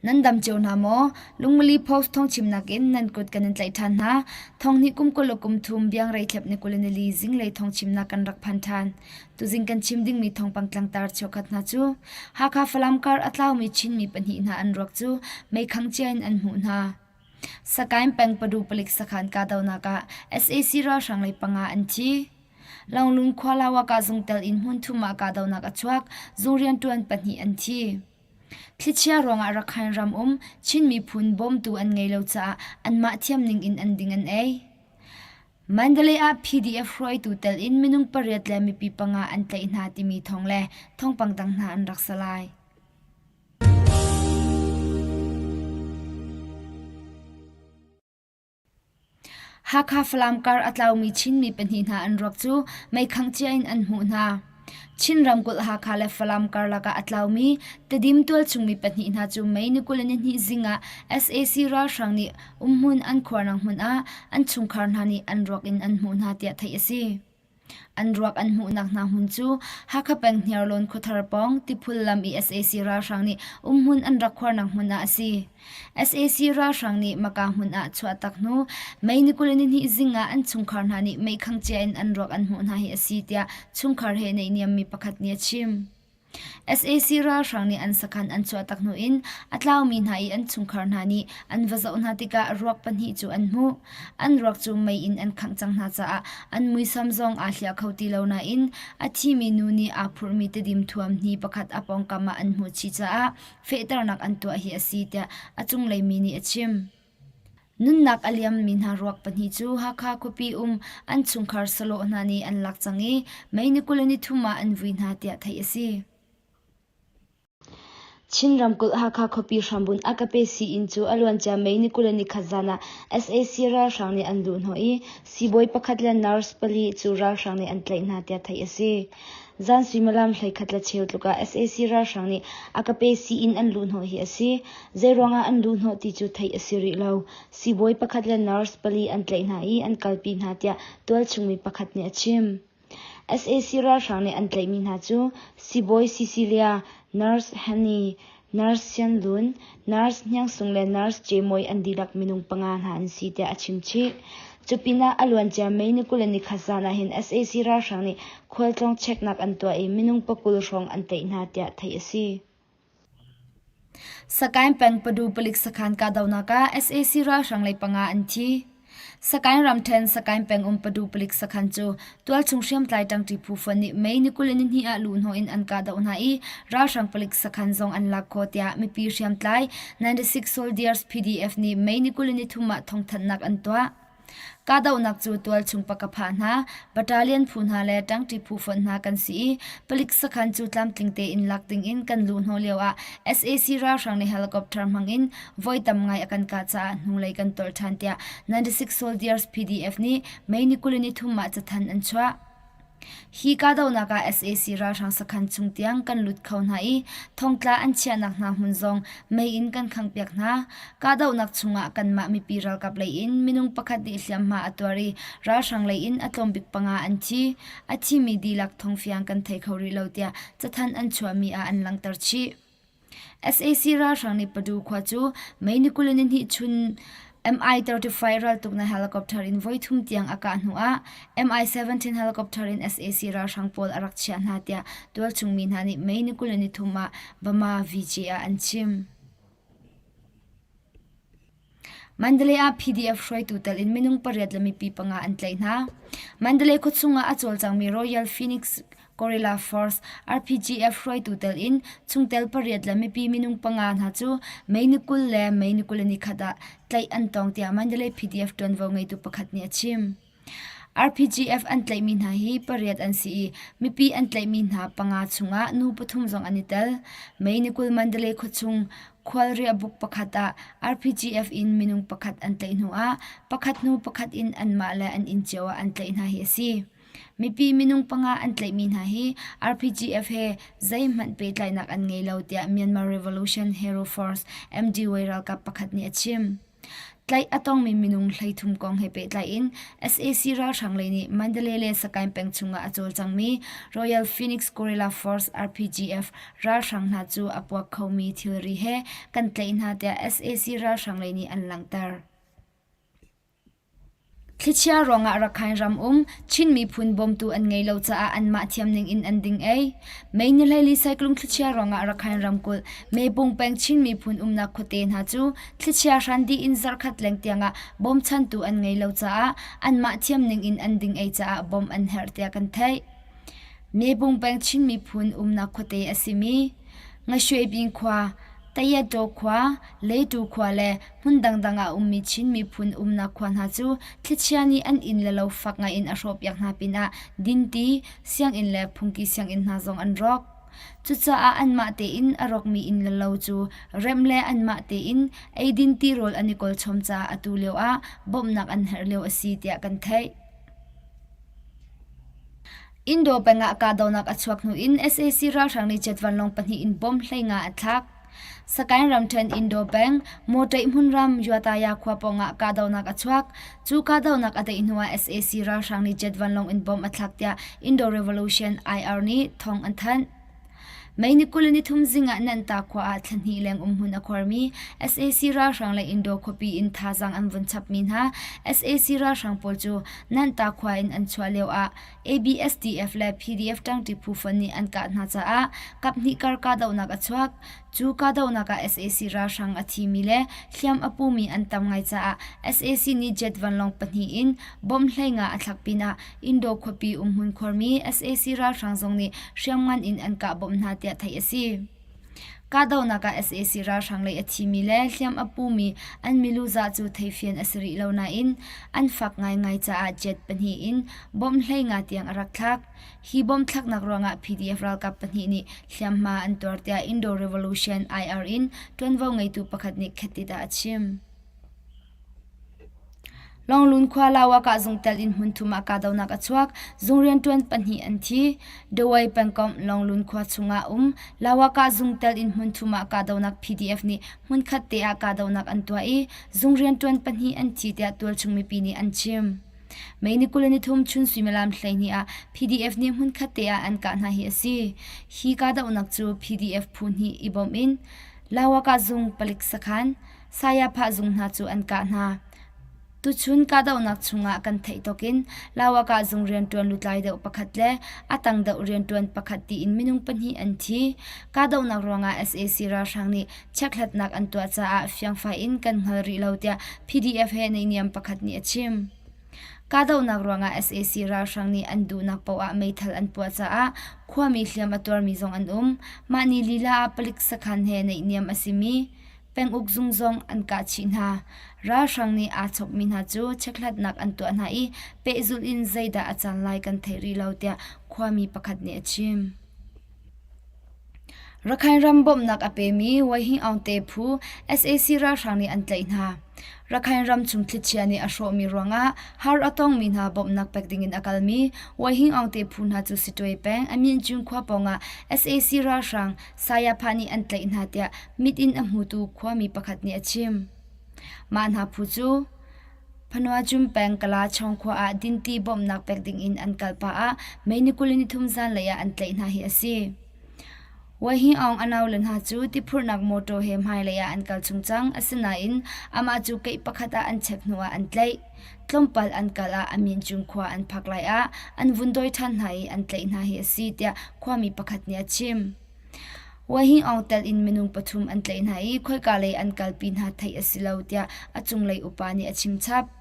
Nan dam cio hna maw? Lungmili Post thawngchimnak in nan kut kan in tlaih ṭhan hna. Thonghnih kum 20 le kum thum biangrei thlep ni 24 zinglei thawngchimnak kan rak phan ṭhan. Tuzing kan chim dingmi thawngpang tlangtar cheukhat hna cu Hakha Falam kar a tlaumi Chinmi pahnih hna an ruak cu meikhang cia in an hmuh hna. Sakaing peng Padu palik sakhan kahdohnak ah sac ralhrang lei panga an thi. Longlung khua Lawaka zungtel in hmun thum ah kahdohnak a chuak, zung rianṭuan pahnih an thi. Thlichia ruangah Rakhine ram um Chin miphun bawmtu an ngei lo caah anmah thiam ning in an ding an ei. Mandalay ah PDF hruaitu tel in minung pariat le mipi panga an tlaih hna timi thawng le thawngpang dang hna an rak si lai. Hakha Falam kar a tlaumi Chinmi pahnih hna an ruak cu meikhang cia in an hmuh hna. Chin ramkulh Hakha le Falam karlak ah a tlaumi Tedim tualchung mi pahnih hna cu May ni 22 zing ah sac ralhrang nih umhmun an khuarnak hmun ah an chungkhar hna nih an ruak in an hmuh hna tiah theih a si. An ruak an hmuhnak hna hmun cu Hakha peng Hniarlawn khuathar pawng Tiphul lam i sac ralhrang nih umhmun an rak khuarnak hmun ah a si. Sac ralhrang nih Maka hmun ah chuahtak hnu May ni 22 zing ah an chungkhar hna nih meikhang cia in an ruak an hmuh hna hi a si tiah chungkhar he naihniammi pakhat nih a chim. Sac ralhrang nih an sakhan an chuahtak hnu in a tlaumi hna i an chungkhar hna nih an va zoh hna tikah ruak pahnih cu an hmuh. An ruak cu mei in an khangh cang hna caah an muisam zong aa hliah kho ti lo nain a thimi nu nih aa phurhmi tedim thuam hni pakhat a pawngkam ah an hmuh chih caah fehternak an tuah hi a si tiah a cunglei mi nih a chim. Nunnak a liammi hna ruak pahnih cu Hakha khuapi um an chungkhar salawh hna nih an lak cang i May ni 23 ah an vui hna tiah theih a si. Chin ramkulh Hakha khuapi hrambunh Akape sii-inn cu a luancia May ni 21 zan ah sac ralhrang nih an luhhnawh i siibawi pakhat le nurse pali cu ralhrang nih an tlaih hna tiah theih a si. Zan suimilam hleikhat le cheu tluk ah sac ralhrang nih Akape sii-inn an luhhnawh hi a si. Zeiruang ah an luhhnawh ti cu theih a si rih lo. Siibawi pakhat le nurse pali an tlaih hna i an kalpi hna tiah tualchung mi pakhat nih a chim. Sac ralhrang nih an tlaihmi hna cu siibawi Cecilia, nurse Hanny, nurse Sian Lun, nurse Hniang Sung le nurse Ce Mawi an dihlak minung panga hna an si tiah a chim chih. Cupinah a luancia May ni 21 zan ah hin sac ralhrang nih khualtlawng checknak an tuah i minung pakul hrawng an tlaih hna tiah theih a si. Sakaing peng Padu palik sakhan kahdohnak ah sac ralhrang lei panga an thi. Sakaing ramṭhen Sakaing peng um Padu palik sakhan cu tualchung hriamtlai ṭangṭi phu fonh nih May ni 22 ah luhhnawh in an kahdoh hna i ralhrang palik sakhan zong an lak khawh tiah mipi hriamtlai 96 Soldiers PDF nih May ni 23 ah thawngthanhnak an tuah. Kahdohnak cu tualchung pakapha hna, battalion phu hna le ṭangṭi phu fonh hna kan si i palik sakhan cu tlamtling tein lak dingin kan luhhnawh lioah sac ralhrang nih helicopter hmangin voi tam ngai a kan kah caah hnulei kan tolh ṭhan tiah 96 Soldiers PDF nih May ni 23 ah cathanh an chuah. Hi kahdohnak ah sac ralhrang sakhan chung tiang kan lut kho hna i thongtla an chiahnak hna hmun zong mei in kan khanghpiak hna. Kahdohnak chungah kanmah mipi ralkap lei in minung pakhat nih hliamhma a tuar i ralhrang lei in a tlawmbik panga an thi. A thimi dihlak thawngfiang kan thei kho rih lo tiah cathanh an chuahmi ah an langhter chih. Sac ralhrang nih Padu khua cu May ni 22 chun Mi-35 raltuknak helicopter in voithum tiang a kah hnu ah Mi-17 helicopter in sac ralhrang pawl a rak chiah hna tiah tualchung mi hna nih May ni 23 ah Bama VJ ah an chim. Mandalay ah PDF hruaitu tel in minung pariat le mipi panga an tlaih hna. Mandalay khuachung ah a cawlcangmi Royal Phoenix Guerrilla Force RPGF hruaitu tel in chungtel pariat le mipi minung panga hna cu May ni 20 le May ni 21 ah tlaih an tong tiah Mandalay PDF ṭuanvo ngeitu pakhat nih a chim. RPGF an tlaihmi hna hi pariat an si i mipi an tlaihmi hna panga chungah nu pathum zong an i tel. May ni 20 Mandalay khuachung khualriah buk pakhat ah RPGF in minung pakhat an tlaih hnu ah pakhat hnu pakhat in anmah le an inn cio ah an tlaih hna hi a si. Mipi minung panga an tlaihmi hna hi RPGF he zeihmanh pehtlaihnak an ngei lo tiah Myanmar Revolution Hero Force MDY ralkap pakhat nih a chim. Tlaih a tongmi minung 13 kong he pehtlai in sac ralhrang lei nih Mandalay le Sagaing peng chungah a cawlcangmi Royal Phoenix Guerrilla Force RPGF ralhrang hna cu a puak khomi thilri he kan tlaih hna tiah sac ralhrang lei nih an langhter. Thlichia ruangah Rakhine ram um Chin miphun bawmtu an ngei lo caah anmah thiam ning in an ding ei. May ni 14 saiklung thlichia ruangah Rakhine ramkulh Mepung peng Chin miphun umnak khuate hna cu thlichia hran dih in zarhkhat leng tiangah bawmchantu an ngei lo caah anmah thiam ning in an ding ei caah bawmh an herh tiah kan theih. Mepung peng Chin miphun umnak khuate a simi Ngashwebin khua, Tayataw khua, Leitu khua le hmun dangdang ah a ummi Chin miphun umnak khua hna cu thlichia nih an inn le lo fak ngaiin a hrawhpiak hna pinah dinti, sianginn le phungki sianginn hna zong an rawk. Cucaah anmah tein a rawkmi inn le lo cu remh le anmah tein eidin tirawl an i kawlchom caah atu lio ah bawmhnak an herh lio a si tiah kan theih. Indo peng ah kahdohnak a chuak hnu in sac ralhrang nih jet vanlawng pahnih in bomb 15 a thlak. Sagaing ramṭhen Indo peng Mawṭaih hmunram Yuataya khua pawngah kahdohnak a chuak. Cu kahdohnak a daih hnuah sac ralhrang nih jet vanlawng in bomb a thlak tiah Indo Revolution IR nih thawng an thanh. May ni 23 zing ah Nanta khua ah thla hnih leng umhmun a khuarmi sac ralhrang le Indo khuapi in thazaang an vun chapmi hna sac ralhrang pawl cu Nanta khua in an chuah lio ah ABSDF le PDF ṭangṭi phu fonh nih an kah hna caah kaphnih kar kahdohnak a chuak. Cu kahdohnak ah sac ralhrang a thimi le hliam a pumi an tam ngai caah sac nih jet vanlawng pahnih in bomb 15 a thlak pinah Indo khuapi umhmun khuarmi sac ralhrang zong nih hriamngan in an kah bawmh hna tiah theih a si. Kahdohnak ah sac ralhrang lei a thimi le hliam a pumi an milu zah cu theifian a si rih lo nain an fak ngaingai caah jet pahnih in bomb 15 tiang a rak thlak. Hi bomb thlaknak ruangah PDF ralkap pahnih nih hliamhma an tuar tiah Indo Revolution IR in ṭuanvo ngeitu pakhat nih khettit ah a chim. Lawnglun khua Lawakah zungtel in hmunthum ah kahdohnak a chuak. Zung rianṭuan pahnih an thi. Dawei pengkomh Lawnglun khua chungah um Lawakah zungtel in hmunthum ah kahdohnak PDF nih hmunkhat te ah kahdohnak an tuah i zung rianṭuan pahnih an thi tiah tualchung mipi nih an chim. May ni 23 chun suimilam 12 ah PDF nih hmunkhat te ah an kah hna hi a si. Hi kahdohnak cu PDF phu hnih i bawmh in Lawakah zung palik sakhan Sayapha zung hna cu an kah hna. Tuchun kahdohnak chungah kan theih tawkin Lawakah zung rianṭuan lutlai deuh pakhat le a tang deuh rianṭuan pakhat tiin minung pahnih an thi. Kahdohnak ruangah sac ralhrang nih chekhlatnak an tuah caah fiangfai in kan hngal rih lo tiah PDF he naihniam pakhat nih a chim. Kahdohnak ruangah sac ralhrang nih an duhnak paoh ah meithal an puah caah khuami hliam a tuarmi zong an um. Mah ni lila ah palik sakhan he naihniam a simi Penguk zung zong an kah chih hna. Ralhrang nih aa chokmi hna cu chekhlatnak an tuah hna i pehzulh in zeidah a cang lai kan thei rih lo tiah khuami pakhat nih a chim. Rakhine ram bawmhnak a pemi Wahing Aung te phu sac ralhrang nih an tlaih hna. Rakhine ram chung thlichia nih a hrawhmi ruangah har a tongmi hna bawmhnak pek dingin a kalmi Wahing Aung te phu hna cu Sittwe peng Amyinkyun khua pawngah sac ralhrang Sayapha nih an tlaih hna tiah mit in a hmutu khuami pakhat nih a chim. Mah hna phu cu Phanuachum peng Kalachawng khua ah dinti bawmhnak pek dingin an kal pah ah May ni 23 zanlei ah an tlaih hna hi a si. Wahing Aung a naule hna cu tiphurhnak mawṭaw he hmailei ah an kal chung cang, asinain amah cu keih pakhat ah an chek hnuah an tlaih. Tlawmpal an kal ah a Minjung khua an phak lai ah an vun dawi ṭhan hna i an tlaih hna hi a si tiah khuami pakhat nih a chim. Wahing Aung telh in minung pathum an tlaih hna i khoika lei an kalpi hna theih a si lo tiah a cunglei upa nih a chim chap.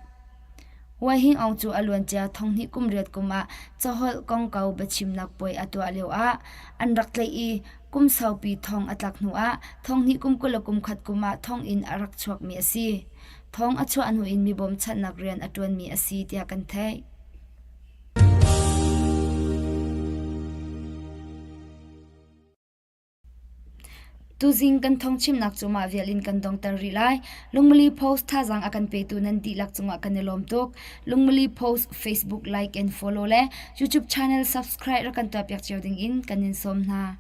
Wahing Aung cu a luancia thonghnih kum riat kum ah caholh kongkau biachimnak puai a tuah lioah an rak tlaih i kum saupi thong a tlak hnuah thonghnih kum 20 le kum khat kum ah thonginn a rak chuakmi a si. Thong a chuah hnu in mi bawmchanhnak rian a ṭuanmi a si tiah kan theih. Tuzing kan thawngchimnak cu mah vial in kan dongter rih lai. Lungmali Post thazaang a kan petu nan dihlak cungah kan i lawm tuk. Lungmali Post Facebook like and follow le YouTube channel subscribe rak kan tuahpiak cio ding in kan in sawm hna.